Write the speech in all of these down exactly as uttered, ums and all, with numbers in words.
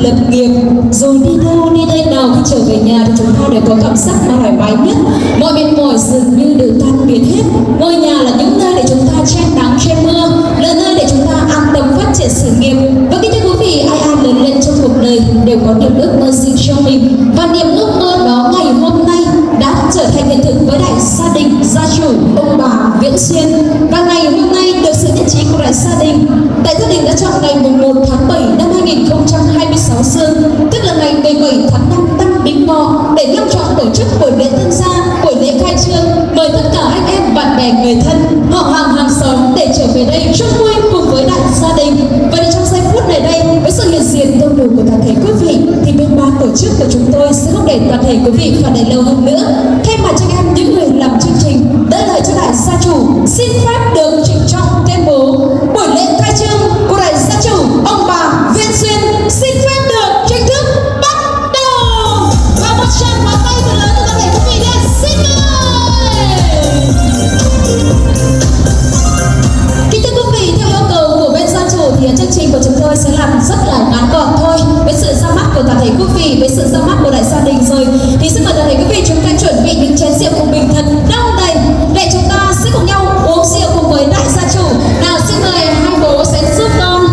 Lập nghiệp, dù đi đâu, đi nơi nào, khi trở về nhà thì chúng ta đều có cảm giác thoải mái nhất. Mọi mệt mỏi dường như đều tan biến hết. Ngôi nhà là những nơi để chúng ta che nắng, che mưa, là nơi để chúng ta an tâm phát triển sự nghiệp. Và kính thưa quý vị, ai ai lớn lên trong cuộc đời đều có niềm ước mơ riêng cho mình. Và niềm ước mơ đó ngày hôm nay đã trở thành hiện thực với đại gia đình gia chủ ông bà Viễn Xuyên. Và ngày hôm nay được sự nhất trí của đại gia đình, đại gia đình đã chọn ngày mùng một tháng bảy năm hai nghìn không trăm hai mươi sáu dương, tức là ngày mười bảy tháng năm Tân Bính Ngọ, để long trọng tổ chức buổi lễ tân gia, buổi lễ khai trương, mời tất cả anh em, bạn bè, người thân, họ hàng, hàng xóm để trở về đây chung vui cùng với đại gia đình. Và để trong giây phút này đây, với sự hiện diện đông đủ của toàn thể quý vị, thì bên ban tổ chức của chúng tôi sẽ không để toàn thể quý vị phải đợi lâu hơn nữa. Thay mặt cho em, những người làm chương trình, đỡ lời cho đại gia chủ, xin phép được trịnh trọng tuyên bố buổi lễ khai trương của đại gia chủ ông bà Viễn Xuyên xin phép được chính thức bắt đầu. Và một tràng pháo tay thật lớn cho toàn thể quý vị nha. Xin mời. Kính thưa quý vị, theo yêu cầu của bên gia chủ thì chương trình của chúng tôi sẽ làm rất là ngắn gọn thôi. Với sự ra mắt của toàn thể quý vị, với sự ra mắt của đại gia đình rồi, thì xin mời toàn thể quý vị chúng ta chuẩn bị những chén rượu của mình thật đong đầy để chúng ta sẽ cùng nhau uống rượu cùng với đại gia chủ. Nào, xin mời hai bố sẽ giúp con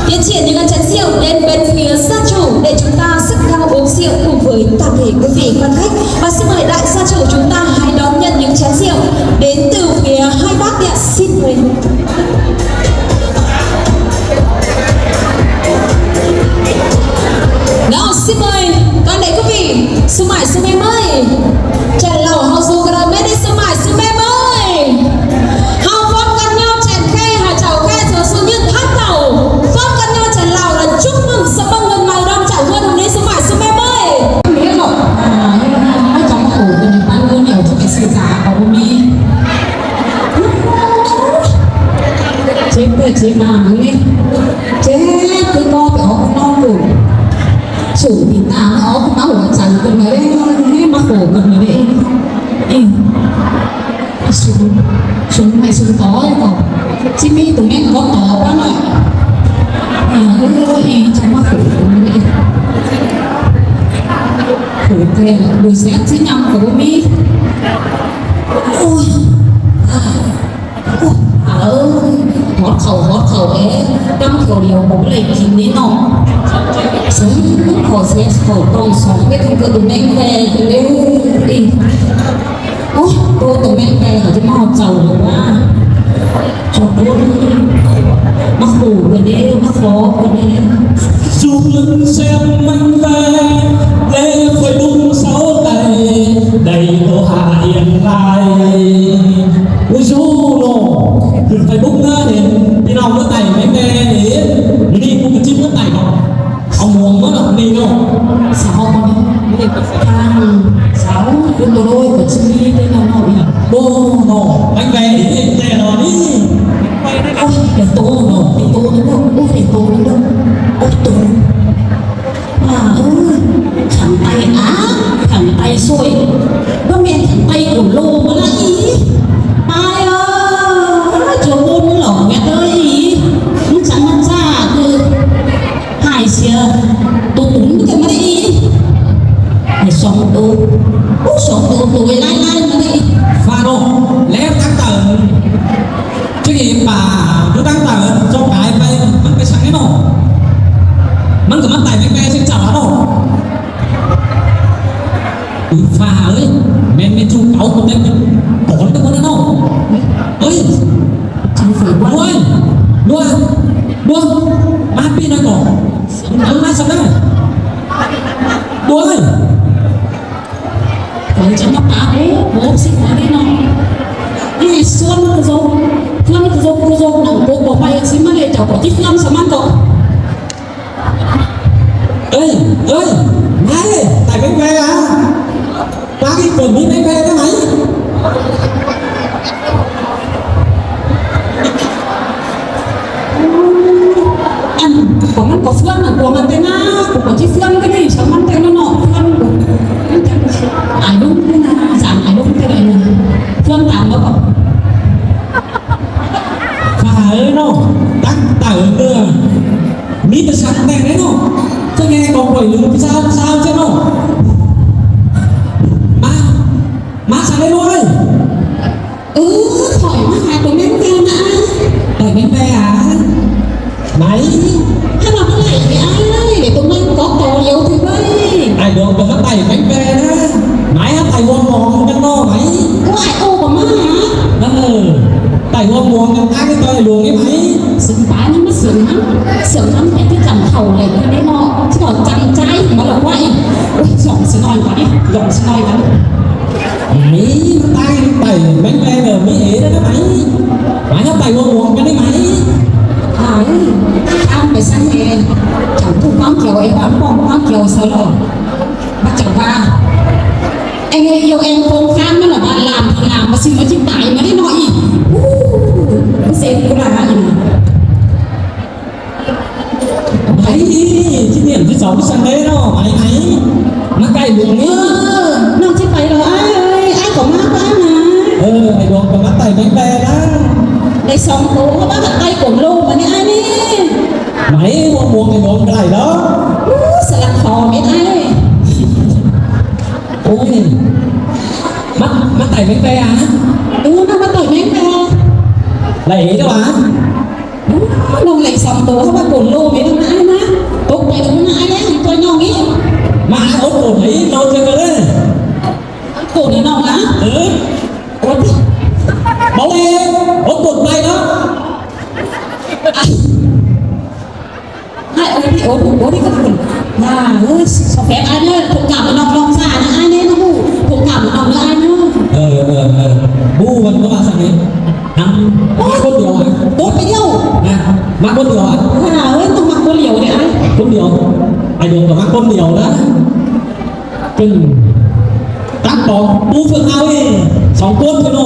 tiến chuyển những chén rượu đến bên phía gia chủ để chúng ta sẽ cùng nhau uống rượu cùng với toàn thể quý vị quan khách. Và xin mời đại gia chủ chúng ta hãy đón nhận những chén rượu đến từ phía hai bác ạ. Xin mời. Nào, xin mời toàn thể quý vị, ꞌsu mải ꞌsu ꞌme ꞌmới. Chẻn lảu ꞌháu dú ꞌcọ ꞌmí đi, ꞌsu mải ꞌsu ꞌme ꞌmới. ꞌHáu ꞌphón căn ꞌnhó chẻn khay, hảư chảu khay ꞌsứa ꞌsu ꞌnhựt hák tảu. ꞌPhón căn ꞌnhó chẻn lảu ꞌlạ chúc mừng sắp ꞌpứng ꞌhướn ꞌmắn đón chảu ꞌhướn ꞌnị, ꞌsu mải ꞌsu ꞌme ꞌmới. Ꞌmí lỏ, à, ꞌmí chắng ꞌmá khổ ꞌcọ ꞌnị, ꞌpắn ꞌhướn ꞌnẹo ꞌchí kẻ sư dả ꞌcọ ꞌmí. Chết ꞌtẹ chết ꞌmá ꞌnị. Chết ꞌcứ ꞌcọ ꞌpẹ ók ꞌnọng ꞌcọ. Sủ tỉnh táo ók ꞌmá hua chaư ꞌcọ ꞌnị ꞌlé, ꞌmá khổ ꞌcọ ꞌnị ꞌlé. Ê. Sung, sung ꞌmạy sung tó ꞌcọ. ꞌChí ꞌmí tô ꞌmếng ꞌcọ tó ꞌpá ꞌnọi. À, ư, ư, ư, ê, chắng ꞌmá khổ ꞌcọ ꞌnị ꞌlé. Khổ ꞌtẹ, đuổi xéng ꞌchí ꞌnhăm ꞌcọ ꞌmí. Ôi. À. Ôi, à, ơi, hót khảu, hót khảu é, ꞌcắm khảu điêu báu đảy kin ꞌnị ꞌnọ. Sớm khảu ꞌsé khảu ꞌtong song ꞌmét ꞌcọ tô ꞌmếng ꞌve ꞌcọ ꞌlế đi. Ôi, tô tô ꞌmếng ꞌve hảư ꞌchí ꞌmá hót chảu lỏ ꞌva. Chảu ꞌcốn, ꞌmá khổ ꞌcọ ꞌnị, ꞌmá khó ꞌcọ ꞌnị. Dú ꞌlứn ꞌsém ꞌmếng ꞌve, ꞌlế Facebook sáu đảy, đảy tô hả hiện lai. Ui dú ꞌnọ, Facebook ꞌnớ ꞌnị, ꞌpi ꞌnọng ꞌmá tải ꞌmếng ꞌve ꞌnị, ꞌmí ꞌcọ ꞌchí ꞌmá tải ꞌnọ. Au muông ꞌmá ꞌnọ ꞌnị ꞌnọ. Sáu con đi. Tháng sáu, ꞌcốn tô đôi ꞌcọ ꞌchí ꞌmí ꞌtẹ ꞌnọ ꞌnị. Bố ꞌnọ, ꞌmếng ꞌve ꞌnị, ꞌtẹ ꞌnọ ꞌnị. Ôi, để tô ꞌnọ, để tô ꞌnọ, ôi, để tô ꞌnọ. Ôi, tô. À, ơi, thẳng tay á, thẳng tay sôi. Bố mẹ thẳng tay khổng lồ mà là ý. Ai ơi, chúa ôn lỏ mẹ ơi ý. Nó chẳng ăn ra cứ hại xìa. Tô túng cái mà đi. Hại sóng tô. Ú sóng tô tô lai lai mà đi. Và rồi, lẽ tắc tờ. Chứ gì bà, chú tắc tờ, cho cái bay, mắn cái sáng cái nọ. Mắn cái mắn tay mắn cái sáng chả đó. Ui, pha ơi, mẹ mẹ chú cáu của mẹ, có cái con nó. Ơi, đuổi, đuổi, đuổi, má pin nó có, nó má sao đó, đuổi. Có cái chân nó phá bố, bố xích nó đi nó. Đi xuân nó cứ dâu, xuân nó cứ dâu, cứ dâu, nó bố bỏ bay, xin má để cháu có chích lắm sao mắn có. Ê, ê, mái ơi, tải bánh ve à? Bác đi cổng đi bánh ve đó mày. Ăn, có mắn có phương à, có mắn tên à, có có chi phương cái này, sao mắn tên nó nọ, phương. Ai đúng thế nào, giảm ai đúng thế này nè. Phương tám nó có. Phải nó, tắc tải nữa. Mít nó sẵn tên ꞌnớ. ꞌChớ ꞌnhá ꞌcọ quảy lửng pí ꞌsáo pí ꞌsáo ꞌchớ ꞌnớ. ꞌMá, ꞌmá săng ꞌlế ꞌlụk ới. Ừ, khỏi ꞌmá ha tô ꞌmén ꞌve ꞌnớ. Tải ꞌmén ꞌve à? Mai. Hák ꞌmá ꞌmá đảy ꞌnị ai, để tô ꞌmén có to nhiều thôi ꞌvới. Ai Luông ꞌcọ ꞌmá tải ꞌmén ꞌve ꞌnớ. Mai hák tải ꞌhuôm muông căn ꞌnớ mai. Ôi, ai ô ꞌcọ ꞌmá hả? Ờ, tải ꞌhuôm muông căn ꞌtáng ꞌtoi Luông ꞌnị mai. Sướng pá ꞌnị ꞌmá sướng ꞌnắm. Sướng ꞌnắm té ꞌchí cắm khảu lẻ ꞌnị ꞌnớ. Chứ còn chăm chai ꞌmá lỏ quay. Ôi, dọn xí ꞌnọi ꞌcọ ꞌnị. Dọn xí ꞌnọi ꞌcọ ꞌnị. Mai, ꞌmá tải, tải ꞌmén ꞌve ꞌcọ ꞌmí ế ꞌnớ mai. Mai hák tải ꞌhuôm muông căn ꞌnị mai. Ai, ꞌmá pay săng ꞌnị. Chắng ꞌpứng ꞌquám Kiêu ế, ꞌquám ꞌquám Kiêu sao lỏ. ꞌMá chắng ꞌva. Eng ơi, yêu em không khám nó là bạn làm thì làm mà xin nó chính tại mà đấy nói. Ú, nó sẽ cũng là gì nè. Mai, ꞌchí niên ꞌchí song săng ꞌlế ꞌnớ, mai, mai. ꞌMá cai Luông ꞌnị. Ờ, ꞌnọng ꞌchí pay lỏ ai ơi, ai ꞌcọ ꞌmá ꞌquá ꞌnớ. Ờ, ai Luông ꞌcọ ꞌmá tải ꞌmén ꞌve ꞌnớ. Đảy song tô, ꞌmá ꞌcọ tải cổn lô ꞌmá ꞌnị ai ꞌnị. Mai, ꞌhuôm muông ai Luông ꞌcọ đảy ꞌnớ. Ú, sạ lăng khó mết ai. Ôi. ꞌMá, ꞌmá tải ꞌmén ꞌve à? Ừ, ꞌmá, ꞌmá tải ꞌmén ꞌve. Đảy ế ꞌchớ bá? Ú, ꞌnọng đảy song tô, ꞌmá cổn lô mết ꞌnớ ai ꞌnớ. Tốc pay ꞌnớ ai ꞌnớ, ꞌtoi ꞌnọng ꞌnị. ꞌMá ai ốt cổn ꞌnị, ꞌnọng ꞌchớ ꞌcọ ꞌlế. Cổn ꞌnị ꞌnọng hả? Ừ. Ốt. Báu ꞌlế, ốt cổn pay ꞌnớ. À. Ai, ôi, đi, ôi, ôi, đi, ôi, đi, ôi. Là, ôi, sao phép ai ꞌnớ, thông cảm ꞌnọng, ꞌnọng xa ꞌnớ, ai ꞌnớ, nó bu, thông cảm ꞌnọng ꞌnớ, ai ꞌnớ. Ờ, ờ, ờ. Bu, ꞌmắn ꞌcọ ꞌmá săng ꞌnị. Ăn, ôi, ꞌmá ꞌcốn điêu à? Ôi, ꞌcốn điêu. À, ꞌmá ꞌcốn điêu à? À, ôi, ꞌnọng ꞌmá ꞌcốn điêu đi, ai. ꞌCốn điêu. Ai Luông ꞌcọ ꞌmá ꞌcốn điêu ꞌnớ. Cưng. Táng pom, bu phượng áo ê, song ꞌcốn thôi ꞌnớ.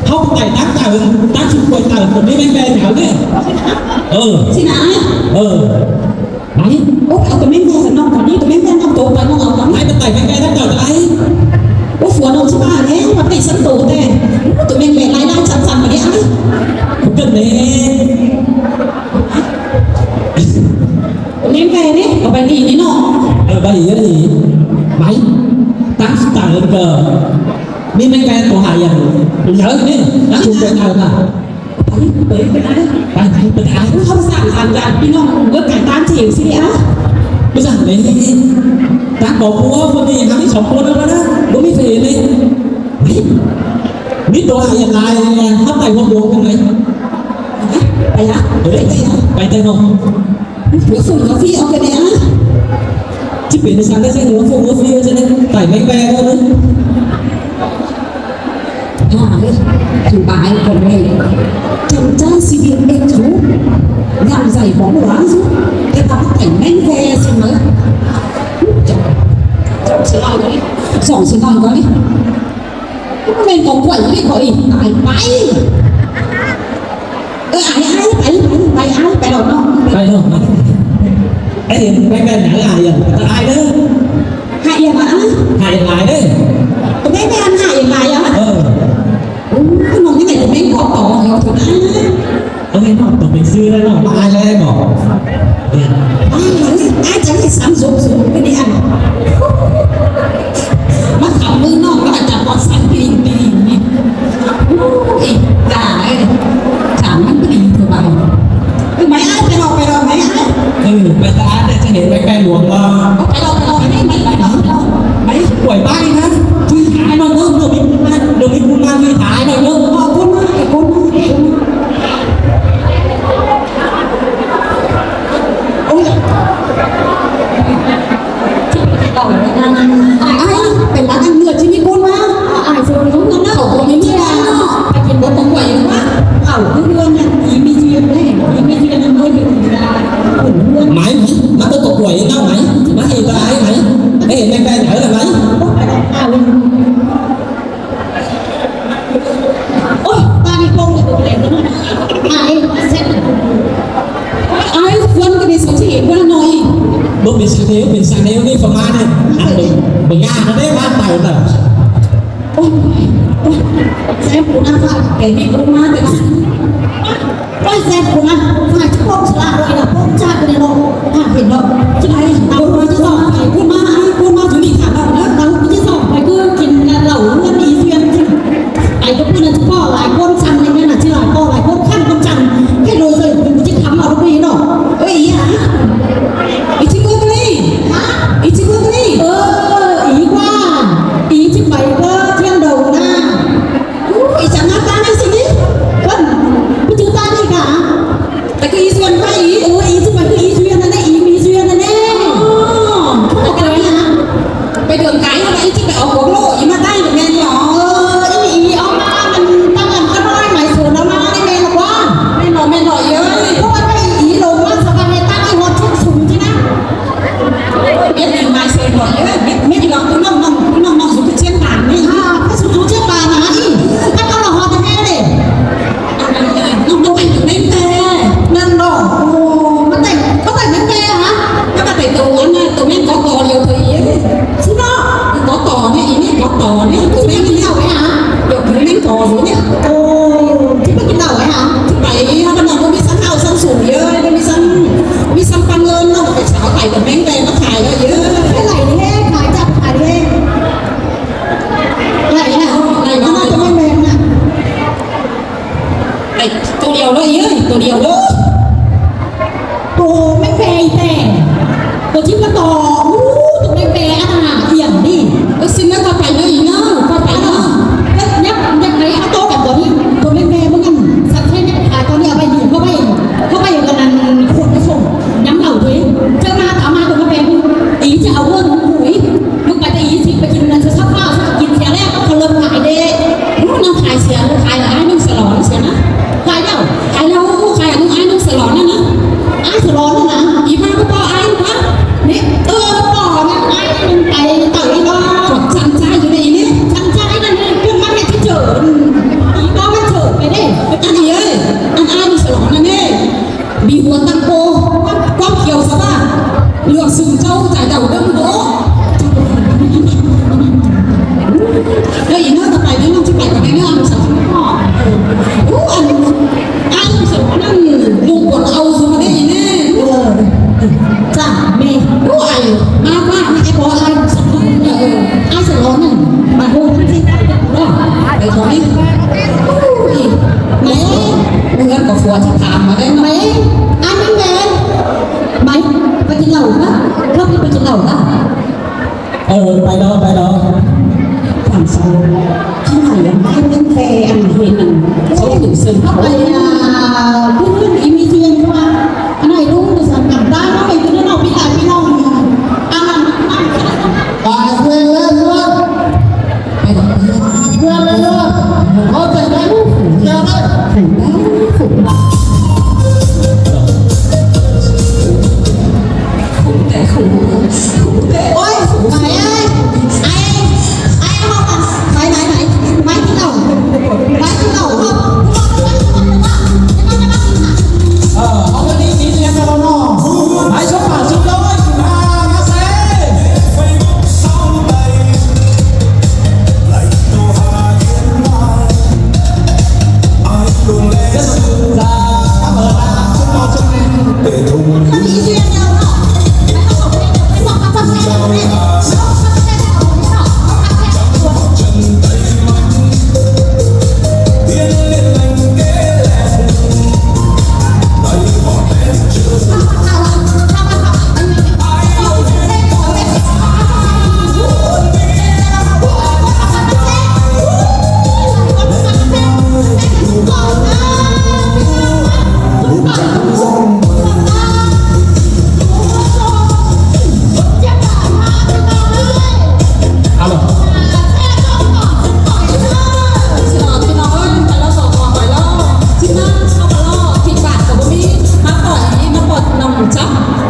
ꞌHáu tải táng tải, táng sung quay tải, ꞌcọ ꞌmí ꞌmén ꞌve náo ꞌnị. Ờ. Xin ai? Ờ. Mai. Ôi, au tô ꞌmén ꞌve ꞌnọng ꞌcọ ꞌnị, tô ꞌmén ꞌve ꞌnọng tô pay ꞌnọng au ꞌcọ ꞌnị. Mai, ꞌmá tải ꞌmén ꞌve ꞌnọng ꞌcọ ꞌnị. Ôi, phua ꞌnọng ꞌchí ꞌmá ꞌnị, ꞌmá tải săng tô ꞌtẹ. Ôi, tô ꞌmén ꞌve lai lai chăn chăn ꞌmá ꞌnị ai. Cưng ꞌnị. ꞌMén ꞌve ꞌnị, au pay đi ꞌnị ꞌnớ. Ờ, pay đi ꞌnị. Mai, táng táng ꞌlớn ꞌcọ. ꞌMí ꞌmén ꞌve tô hả yăng. Nhớ ꞌnị, táng sung quay tải mà. Pay, pay, pay, pay, pay, pay. Ôi, ꞌháu săng săng săng, ꞌpi ꞌnọng, báu cai táng chịu ꞌsứ đi à. Báu săng, pay, pay, pay. Táng có phua, phua ꞌnị, ꞌháu ꞌmí song ꞌcốn ꞌnớ ꞌnớ. Báu ꞌmí phế ꞌnị. Pay. ꞌMí tô hả yăng lai, hả, tải ꞌhuôm muông căn ꞌnị. Pay à? Pay, pay, pay, pay ꞌnớ. Hứa phung hứa phi au ꞌcọ ꞌnị à? ꞌChí pên săng ꞌnị ꞌchớ hứa phung hứa phi ꞌchớ ꞌnị, tải ꞌmén ꞌve ꞌnớ. Hả, ơi, thử bài của mình. Chàng trai sinh viên ích thú, làm giải bóng đá chứ. Thế ta bắt tải ꞌmén ꞌve xem nào. Giọng, giọng xin lỗi đấy. Giọng xin lỗi đấy. ꞌMen ꞌcọ quảy ꞌnị ꞌcọ ꞌnị, ai pay. Ơ, ai, ai, pay, pay, pay, ai, pay lỏ ꞌnớ. Pay lỏ. Ê, pay, pay, ai, ai, ai, ai, ai, ai. Hả yăng à? Hả yăng lai ꞌnớ. Pay, pay, ăn hả yăng lai à? Ờ. Ú, ꞌnọng ꞌnị ꞌcọ ꞌmen ꞌcọ tó, ꞌnọng ꞌcọ ꞌnị. Ơ, ꞌnọng ꞌcọ ꞌmen sư ꞌnớ, ꞌnọng ꞌmá ai ꞌlế ꞌnớ. Ai, ai, ai, chắng ꞌnị sắm dốm dốm ꞌmá ꞌnị ăn. ꞌMá khắm ꞌmự ꞌnọng ꞌmá chắng ꞌcọ sắm pi pi ꞌnị. Ui, ta ơi, chắng ꞌmắn pi thưa ꞌvạy. Ư, mai ai, pay ꞌnọng, pay ꞌnọng, mai ai. Ư, mai ta ai, ta chắng hên mai pay luông ꞌnớ. Ơ, pay ꞌnọng, pay ꞌnọng, mai, mai, mai, mai, mai. Mai, quảy bai ꞌnớ. Chui thái ꞌnọng ꞌnớ, ꞌnọng ꞌmí ꞌcốn ꞌmá, ꞌnọng ꞌmí ꞌcốn ꞌmá, chui thái ꞌnọng ꞌnớ. Ơ, ꞌcốn ꞌmá, ꞌcốn ꞌmá, ꞌcốn ꞌmá. Ôi. Ai, pay lăng ăn ngựa ꞌchí ꞌmí ꞌcốn ꞌmá. Ai, phung ꞌnọng ꞌnớ, ꞌcọ ꞌmí ꞌmí ꞌnớ. Pay kin báu ꞌcọ quảy ꞌnớ ꞌmá. Áo, ꞌcốn ꞌnớ, ꞌmí duyên ꞌnị, ꞌmí duyên ꞌnị, ꞌmí duyên ꞌnị. Mai, ꞌmá ꞌcọ ꞌcọ quảy ꞌnớ mai. ꞌMá hên ta ai mai. Ê, mai, mai, mai, mai. Ôi, ta đi không được cái này nữa. Ai, sẽ ai, Quân cái này sao chị Quân nói. Bố mình sao thế, mình sao thế, đi phòng ăn này. Ăn được, mình ăn nó đấy, ăn tàu tàu. Ôi, ôi, ôi, sếp của nó phải kể bị cũng má cái đó. Ôi, sếp của nó phải chứ không là rồi là không chắc cái đó. À, thì nó chứ này, nó nói chứ giỏi, phải của má, ai của má chứ bị thả lỏng đó, nó chứ giỏi, phải cứ chính là lẩu luôn đi xuyên chứ. Ai có quên là chứ có lại con chăn này, nên là chứ lại có lại con khăn con chăn. Cái đồ rồi, chứ khắm vào lúc đi nó. Ôi, ý à. Ý chứ bước đi. Hả? Ý chứ bước đi. Ờ, ý quá. Ý chứ phải cơ, thiên đầu na. Ú, ih chắng ngáp ꞌtáng ꞌnị ꞌsịn ꞌnị. Vâng, ꞌmí chứ ꞌtáng ꞌnị cả. Tại cứ ih duyên ꞌva ih, ơ, ih chứ ꞌva cứ ih duyên ꞌnị, ih ꞌmí duyên ꞌnị. Ơ, ꞌmí ꞌtáng ꞌnị hả? Pay đường cái ꞌnị ꞌva ih chứ pay ók quốc lộ, ih ꞌmá ꞌtáng ꞌnị ꞌmen ꞌnị. Ơ, ih, ih ók ꞌmá ꞌmắn ꞌtáng ꞌnặn ꞌcọ ꞌmá ꞌmá ꞌmí số ꞌnặn ꞌmá ꞌnị ꞌmen ꞌnị ꞌquá. ꞌMen ꞌnọ, ꞌmen ꞌnọ ꞌnị ơi. Không ꞌmá ꞌmá ih, ih lông ꞌmá sao ꞌmá ꞌhế ꞌtáng ꞌnị ꞌhọt ꞌchớ sung chứ ꞌnạ. Biết đi mai sớm rồi nhé. Biết, biết đi lòng cứ nông nông, cứ nông nông xuống cái chiến bàn đi. À, cái xuống xuống chiến bàn hả? Ý, các con là họ tên em này. Nông nông phải tự nêm tê. Nông nông. Ồ, có tên, có tên nêm tê hả? Các bạn phải tụ ăn, tụ nêm có cò nhiều thời ý. Chứ nó. Có cò nhé, ý nêm có cò nhé. Tụ nêm đi đâu ấy hả? Kiểu cứ nêm cò rồi nhé. Ồ, chứ có cái đâu ấy hả? Chứ phải, nó bắt đầu có biết sẵn hào sẵn sủ nhớ, có biết sẵn Ui, sắm păng ơn nó phải cháo phải của mến về nó phải đó chứ. Cái này đi hết, phải chặt phải đi hết. Này nè, này nó cho mến về nè. Này, tô điều đó ý ơi, tô điều đó. Tô mến về tè. Tô chứ có tô, ú, tô mến về ăn à, hiểm đi. Ơ, xin nó có phải nó ý nó, có phải nó. Cái nhắc, nhắc đấy, tô cả có đi. Tô mến về muốn ăn, sẵn sàng nhắc phải con đi ở bay gì, có bay. Có bay ở con ăn, khuôn cái sổ. Nhắm đầu thế, chớ ma táo ma tụi nó bé. Ý chứ áo ơn cũng ủi. Lúc cái tay ý chị phải chịu là sự sắp phao, chị chịu chịu lẽ, có thằng lợn phải đi. Lúc nó phải xỉa, nó phải là ai nung salon xỉa ná. Phải đâu? Phải đâu, phải là nung ai nung salon ná ná. Ai salon ná ná. Ý ba có bao ai quá. Nế, ơ, có bao nè, ai nung cái tao ý nó. Chăm trai như này nế. Chăm trai là nế, cứ mắc cái chữ chữ. Ý ba mắc chữ cái đấy. Cái gì ấy? Ăn ai nung salon ná nế. Bi hua tăng cô, quang kiêu sa ba, lược sừng châu giải đầu đâm gỗ. Đây, nó tập bài đấy, nó chứ bài còn đấy, nó ăn sao không có. Ú, ăn, ăn sao ăn, lục quần áo dùng ở đây nè. Chả mê. Ú, ai, má má, em có ai sao không? Ai sao lo nè, mà hô không xin. Đó, để có đi. Ui, mày, mày ăn có phua chắc thảm mà đấy. Mày, ăn đi mày. Mày, phải chịu lẩu hả? Không, phải chịu lẩu hả? Ờ, phải đó, phải đó. Thảm sao? Chứ mày ăn cái bánh khe ăn hên ăn. Cháu đủ sừng. Không phải là cứ ý mi duyên không ạ? Cái này đúng là sản phẩm ta, nó phải cứ nó bị lại cái lòng. Ăn ăn ăn. Bài quên lên luôn. Quên lên luôn. Có thể đấy. Kéo đấy. Khủng tệ, khủng, khủng tệ. Ôi, mày ơi. Ai, ai không ăn. Mày, mày, mày. Mày cứ đậu. Mày cứ đậu không? Ờ, không có đi, đi, đi, đi, đi, đi. Mày sống mà sống lâu ấy, chúng ta, nó sẽ. Alo. Xin lỗi, xin lỗi, phải lo sổ, khỏi lo. Xin lỗi, không có lo. Kịch bản của Bobby, má khỏi, má khỏi nòng chắc,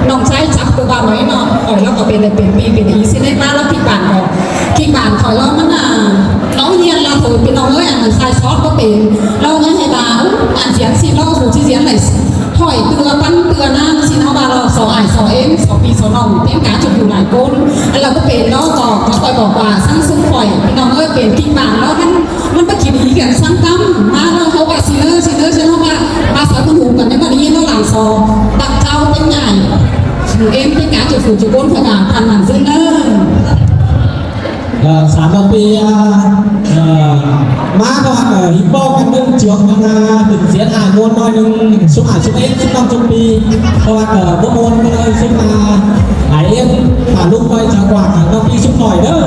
nòng cháy chắc của bà ấy nó. Khỏi lo có bên này, bên Bi, bên Ý, xin lỗi, má lo kịch bản của. Kịch bản khỏi lo, má là, nó nhiên là thôi, bên nó ơi, ăn sai sót có bên. Lo nó hay bà, ú, ăn diễn xin lo, phủ chi diễn này. Hỏi tưa, pắn tưa, na, xin nó bà lo, sổ ải, sổ ếm, sổ Bi, sổ nòng, tiếng cá chụp dù lại. คน อันเราก็เป็นเนาะ ก็ ก็คอยบอกว่า สร้างซุ่มข่อย พี่น้องเอ้ย เป็นที่บ้านเนาะ มัน มันไปกินอีกันสร้างกำมาเนาะ เขาว่าสิเนอร์ สิเนอร์ สิเนอร์ เขาว่า ภาษาคนหูกันในวันนี้เนาะ หลังสอง ตักเจ้าเป็นใหญ่ เอ็มเป็นการจุดสูงจุดก้นขนาดพันหลังซึ่งเนอร์ เอ่อ สามร้อยปี อ่ะ เอ่อ มาเพราะว่า เอ่อ ฮิปโปกันเรื่องจวกมานาถึงเสียหายมวลน้อยหนึ่ง สุดอ่ะ สิบเอ็ด สิบสอง สิบปี เพราะว่า เอ่อ พวกมวลก็เลยซุ่มมา ไอเอ็ม อ่ะ ลูกไปจังหวัด อ่ะ ต้องปีซุ่มหน่อยเด้อ